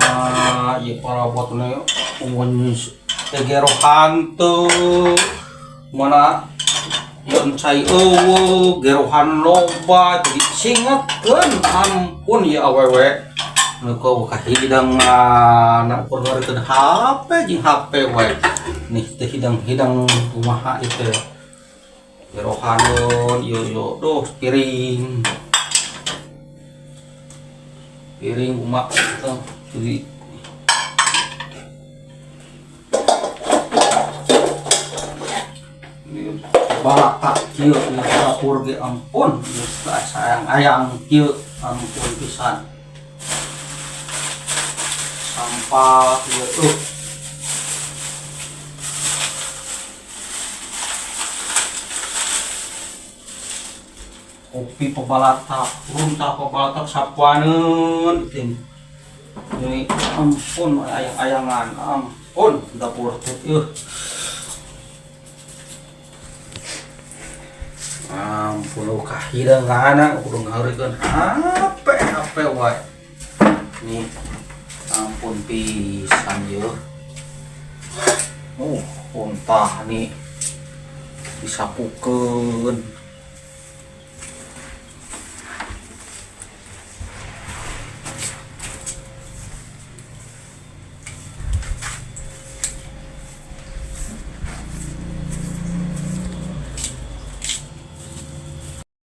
Ah, ieu parabot mun gegerohan teu mana yeun cai eueuh gerohan loba jadi singetkeun ampun ieu awewe nu kau kahidangan ukur ngarekeun HP jeung HP we nih teu hidang-hidang kumaha ieu teh gerohaneun ieu ieu duh piring piring umak tuh jadi balatak kieu ieu dapur ge ampun geus sayang ayang kieu ampun pisan sampah kieu kopi pebalatak runtah pebalatak sapuaneun ting ini ampun ayang-ayangan ampun dapur teh ampun lu kahidangan kudu ngahareukeun HP HP wae nih ampun pisan yeuh untah nih disapukeun.